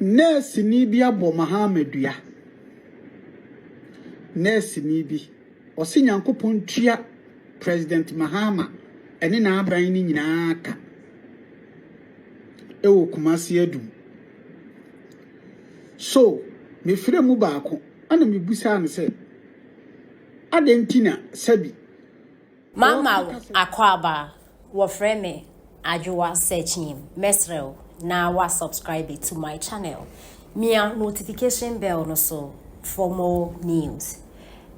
Nɛɛseni bi abɔ Mahama dua. Nɛɛseni bi, ɔse Nyankopɔn ntua President Mahama ɛne n'aban no nyinaa ka ɛwɔ Kumasi Adum. So, mefrɛ mu baako ɛna mebusaa no sɛ, adɛn nti na sɛbi Mama wo akwaaba, wɔfrɛ me Adwoa Searching. Mesrɛ wo na wa subscribe to my channel. Mia notification bell no so for more news.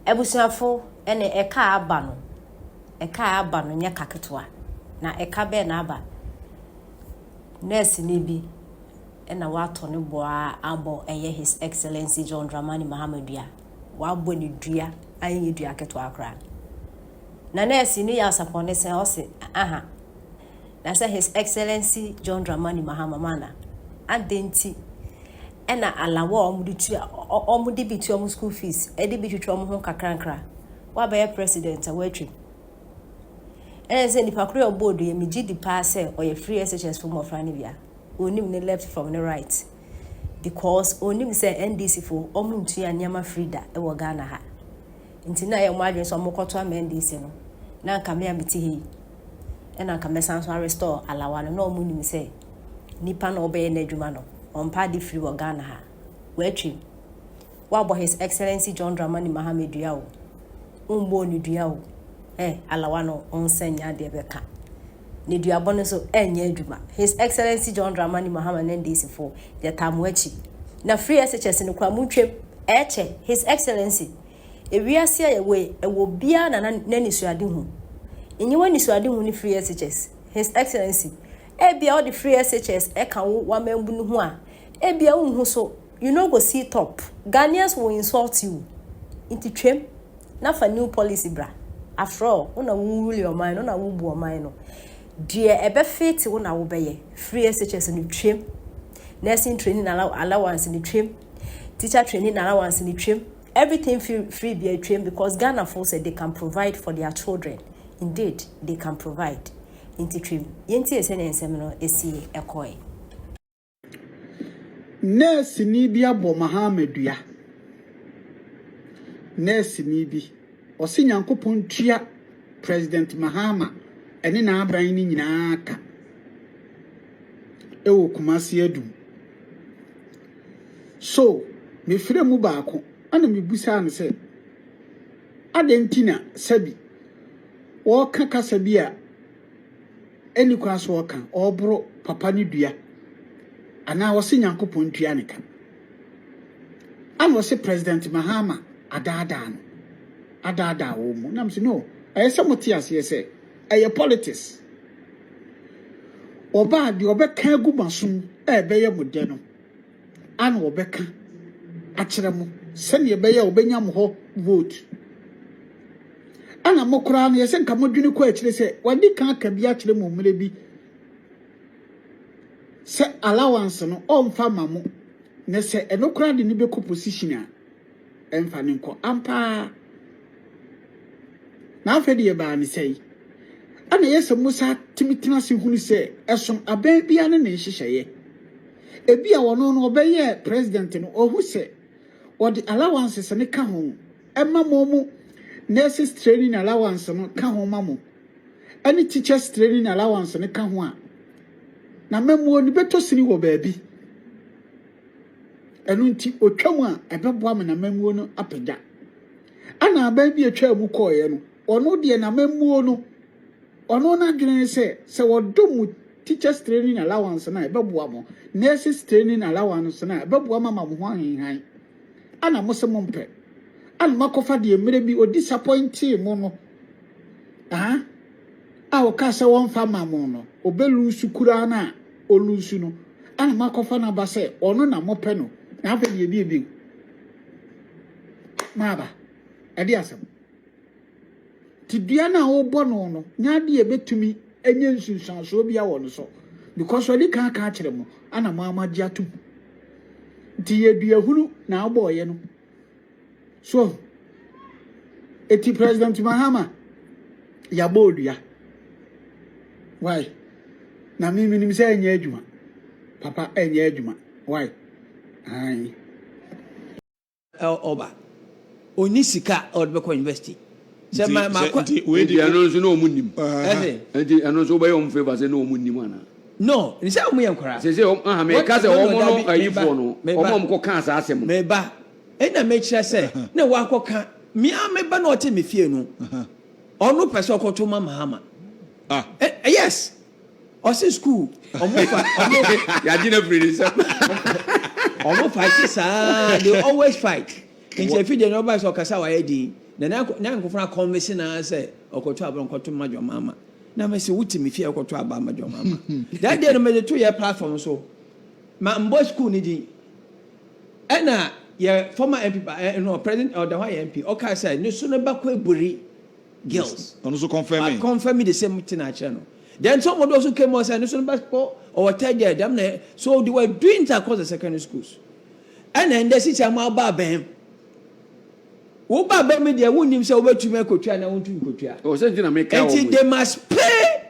Abusuafo ɛne ɛka aba no, ɛka aba no nyɛ ka ketewa. Na ɛka bɛɛ na aba. Nurse ni bi ɛna watɔ ne boa abɔ ɛyɛ His Excellency John Dramani Mahama dua. Wabɔ ne dua anyɛ dua ketewa koraa. Na nurse no yɛ asapɔn ne sɛ ɔse aha na sɛ His Excellency John Dramani Mahama mana adɛn nti ɛna alawa a wɔde tua wɔde bi tua wɔn school fees, ɛde bi twitwa wɔn ho nkakrankra, wabɛyɛ president a watwam. Ɛna sɛ nipa koro a ɔbɔ dua, megye di paa sɛ ɔyɛ free SHS fo mmɔfra no bia onim ne left from ne right, because onim sɛ NDC fo wɔn ntua nneɛma free da ɛwɔ Ghana ha. Nti na ɛyɛ wɔn adwene sɛ wɔn kɔto ama NDC no na nka me a mete ha yi ɛna nka mɛsan so arestore alawa no, na wɔn nim sɛ nipa na ɔbɛyɛ n'adwuma no ɔmpa ade firi wɔ Ghana ha. Wɔatwam wabɔ His Excellency John Dramani Mahama dua o, mbɔ ne dua o, alawa no ɔnsa nya adeɛ bɛka ne duabɔ no nso ɛnyɛ adwuma. His Excellency John Dramani Mahama ne NDC fo, yɛtaa mo akyi na free SHS no kora mo ntwam ɛkyɛ. His Excellency, ewiase a yɛwɔ yi, ɛwɔ biara na n'anisuade hu nye w'anisuade hu ne free SHS. His Excellency, ebia ɔde free SHS ɛka wo wamambu no ho a, ebia wonhu so, you no go see top. Ghanaians will insult you. Nti twam na fa new policy bra. After all, wo na wo rule ɔman no na wo bu ɔman no deɛ ɛbɛfeete wo na wobɛyɛ. Free SHS no twam, nursing training allowance no twam, teacher training allowance no twam, everything free free bi atwam, because Ghana fo sɛ they can provide for their children. Indeed, they can provide. Nti twam, yɛntie sɛ ne nsɛm no esi ɛkɔɛ. Nɛɛseni bi abɔ Mahama dua. Nɛɛseni bi, ɔse Nyankopɔn tua President Mahama ɛne n'aban no nyinaa ka ɛwɔ Kumasi Adum. So, mefrɛ mu baako ɛna mebusaa no sɛ, adɛn nti na sɛbi wɔreka kasa bi a ɛni kwan so ɔka ɔreboro papa ne dua anaa ɔse Nyankopɔn tua ne ka, ana ɔse President Mahama adaadaa no, adaadaa wɔn mu. Nam sɛ no, ɛyɛ sɛ mote aseɛ sɛ ɛyɛ politics. Ɔbaa deɛ ɔbɛka agu masom a ɛbɛyɛ mo dɛ no ana ɔbɛka akyerɛ mo sɛnea ɛbɛyɛ a ɔbɛnya mo hɔ vote. Ɛna mo koraa no, yɛsɛ nka modwene kɔ akyire sɛ wadi kan aka bi akyerɛ mo mmerɛ bi sɛ allowance no ɔmfa ma mo, na sɛ ɛno koraa de ne bɛkɔ position a, ɛmfa ne nkɔ ampaa. Na afei deɛ baa ne sɛe ɛna ɛyɛ sɛ mo sa tumi tena ase hunu sɛ ɛsom abɛn bia ne ne nhyehyɛeɛ. Ebi a ɔno no ɔbɛyɛ president no, ɔhu sɛ ɔde allowances ne ka ho ɛma mo mu nurses training allowance no ka ho ma mo ɛne teachers training allowance no ka ho a, na mɛmuo no bɛtɔ sini wɔ baabi. Ɛno nti otwa mu a ɛbɛboa ma na mɛmuo no apagya. Ɛna aban bi atwa mu kɔɔeɛ no, ɔno deɛ na mɛmuo no, ɔno n'adwene ne sɛ wɔdɔ mu teachers training allowance no a, ɛbɛboa mo nurses training allowance no a, ɛbɛboa ma mo ho ahenhan. Ana mo sɛ mo mpɛ ana makɔfa deɛ mmerɛ bi ɔdisappointee mo no aha a ɔka sɛ wɔmfa ma mo no, ɔbɛlose kuraa no a ɔlose no, ana makɔfa no aba sɛ ɔno na mopɛ no. Na afei deɛ ebie bio maaba ɛde asɛm te dua no a wɔbɔ no nyɛ adeɛ ɛbɛtumi ɛnyɛ nsunsuansoɔ bi awɔ no so, because ɔde kan aka akyerɛ mo ana mo ama gye atom. Nti yɛ dua hunu na abɔɔyɛ no so. Eti President Mahama, yɛabɔ odua why na mi minim sɛ ɛnyɛ adwuma papa, ɛnyɛ adwuma why. Ae. Ɔba. Ɔnni sika a ɔde bɛkɔ university. Sɛ ma ma kɔ. Nti wei Nti ɛno nso na wɔn nim. Ɛse. Nti ɛno nso wobɛyɛ wɔn favour sɛ na wɔn nim anaa? No, nsɛ wɔn yɛ nkwadaa. Sese wɔn aha meka sɛ wɔn no ayifoɔ no wɔn a wɔn kɔ kaa saa asɛm no. Meba ɛna mekyerɛ sɛ na wakɔ ka me ara me ba na ɔte me fie no ɔno pɛ sɛ ɔkɔto ma Mahama. Ah. Yes. Ɔse school ɔmo fa ɔmo. Yagye no afiri ne nsam. Ɔmo fight saa they always fight nti efi deɛ na ɔba sɛ ɔkasa a wayɛ din na na na nkofo no akɔnvese naa sɛ ɔkɔto aba nkɔto ma John Mahama na mese wote me fie ɔkɔto aba ma John Mahama that day no mede to yɛ platform so ma mbɔ school ne din ɛna yɛ former MP ba ɛ no president ɔda hɔ ayɛ MP ɔkaa sɛ ne so no bakɔ eburi girls. Ɔno nso confirm. Wa confirm the same thing akyerɛ no. Then somebody also came out sɛ ɛno nso no bɛkɔ ɔwɔ third year dɛm na so they were doing it across the secondary schools. Ɛna ɛndɛ sisi ama aba abɛn. Wo ba abɛn mi deɛ wonnim sɛ wobɛtumi akɔtua na wontumi nkɔtua. Oh, sɛ nti na meka wɔn. Nti they must pay.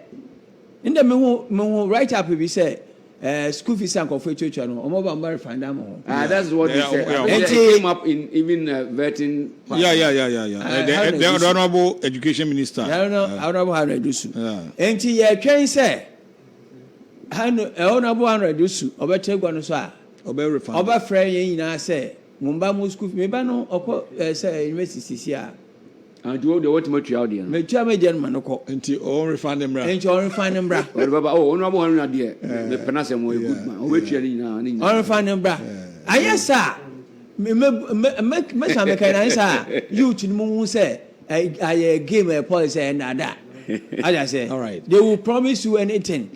Ndɛ mehu mehu write up bi sɛ eh, school fees a nkurɔfoɔ atuatua no wɔn ba wɔn ba refund ama wɔn. Ah, that's what they said. Yeah, I think Nti- it came up in even vetting. part. Yeah. Haruna The Iddrisu. honorable education minister. Honorable Haruna Iddrisu. Yeah. Nti yɛtwɛn sɛ Honorable Haruna Iddrisu ɔbɛtɛ gua no so a Ɔbɛ refund. ɔbɛfrɛ yɛn nyinaa sɛ mo mba mo school me ba no ɔkɔ sɛ university sisi a. Ah, nti wo deɛ wɔtumi atua wo deɛ no. Metua me deɛ no ma no kɔ. Nti ɔn refund mmra. Nti ɔn refund mmra. Ɔde bɛba, oh, honorable Haruna deɛ, mepɛ n'asɛm, ɔyɛ good man. Ɔbɛtua ne nyinaa, ne nyinaa. Ɔn refund mmra. Ayɛ saa, me me me me mɛsan meka na ayɛ saa, youth no mu hu sɛ ayɛ game ɛyɛ policy ɛyɛ nnaadaa. Ade aseɛ. All right. They will promise you anything,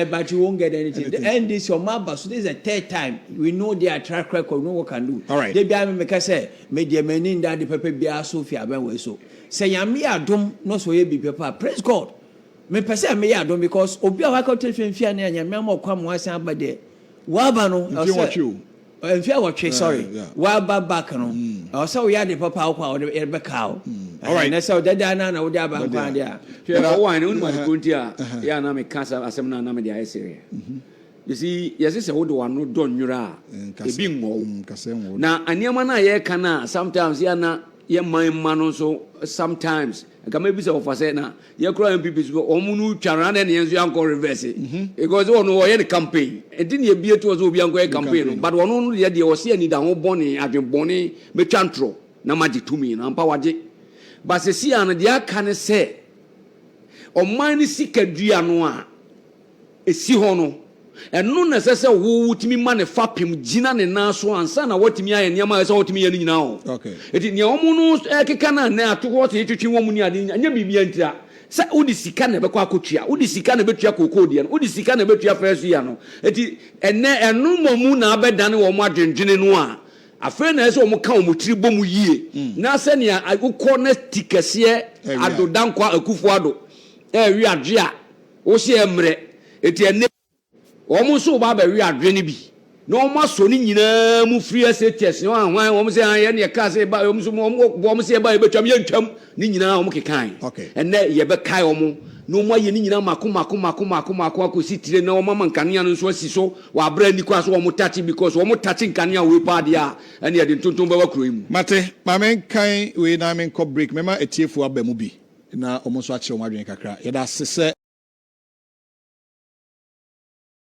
but you won't get anything. The NDC ɔmo aba so, this is the third time. We know their track record, we know what can do. All right. De biara me meka sɛ, me deɛ m'ani nda ade pɛpɛ biara so fi abɛn wei so. Sɛ Nyame yɛ adom na sɛ ɔyɛ biribi pɛpɛ a, praise God. Mepɛ sɛ meyɛ adom because obi a wakɔtɔ fie mfeɛ anan a Nyame ama ɔkwan ma wasan aba deɛ, waba no, Mfeɛ nwɔtwe o. Mfe awɔtwe sorry yeah. waba back no ɛwɔ sɛ woyɛ ade papa wokɔ a wode yɛde bɛka wo Alright. ɛnɛ sɛ dada no na wode aba nkwa ade a Hwɛ, ɔwɔ ahene, wonim ade koro nti a yɛ a na meka saa asɛm no a na mede ayɛ sereɛ. You see, yɛse sɛ wode w'ano dɔ nwera a, ebi nwɔ wo. Nkasɛ nwɔ wo. Na nneɛma no a yɛreka no a sometimes yɛ a na yɛ man mma no nso sometimes nka mɛbisa wɔfa sɛ na yɛ koraa NPP so wɔn no twa no adɛn na yɛn nso yɛankɔ reverse because ɔno ɔyɛ ne campaign nti na yɛbie to hɔ sɛ obi ankɔyɛ campaign no but ɔno no deɛ deɛ ɔse anidaho bɔne adwen bɔne mɛtwa ntorɔ na magye tumi no ampa wagye but sɛsi a no deɛ aka ne sɛ ɔman no sika dua no a ɛsi hɔ no, ɛno na ɛsɛ sɛ wo wotumi ma ne fapem gyina ne nan so ansa na watumi ayɛ nneɛma a ɛsɛ sɛ ɔtumi yɛ no nyinaa o. Okay. Eti nea wɔn no ɛkeka no a nnɛ ato hɔ sɛ yɛtwetwe wɔn ne ade nyinaa, ɛnyɛ biribiara ntira. Sɛ wode sika na ɛbɛkɔ akɔtua, wode sika na ɛbɛtua kookoo deɛ no, wode sika na ɛbɛtua first year no. Eti ɛnnɛ ɛno mmom na abɛdane wɔn adwendwene no a, afei na ɛsɛ sɛ wɔka wɔn tiri bɔ mu yie na sɛnea wokɔ na ti kɛseɛ Addo Dankwa Akufo Addo ɛrewe adwe a, Wo se ɛmmerɛ, enti ɛnnɛ yi wɔn nso reba abɛwe adwene bi na wɔn asɔ ne nyinaa mu firi SHS ne hwan hwan, wɔn se aane yɛne yɛkaa sɛ yɛba, wɔn nso wɔn bɔ wɔn se yɛba yɛbɛtwam, yɛntwam, ne nyinaa wɔn kekae. Okay. Ɛnnɛ yɛbɛkae wɔn na wɔn ayɛ ne nyinaa mako mako mako mako mako akɔsi tire na wɔn ama nkanea no nso asi so wɔ aberɛ a nni kwan sɛ wɔn takye because wɔn takye nkanea wei paa deɛ a ɛne yɛde ntontom bɛba kuro yi mu. Mate, ma menkan wei na menkɔ break, mɛma atiefoɔ aba mu bi na wɔn nso akyerɛ wɔn adwene kakra. Yɛda ase sɛ.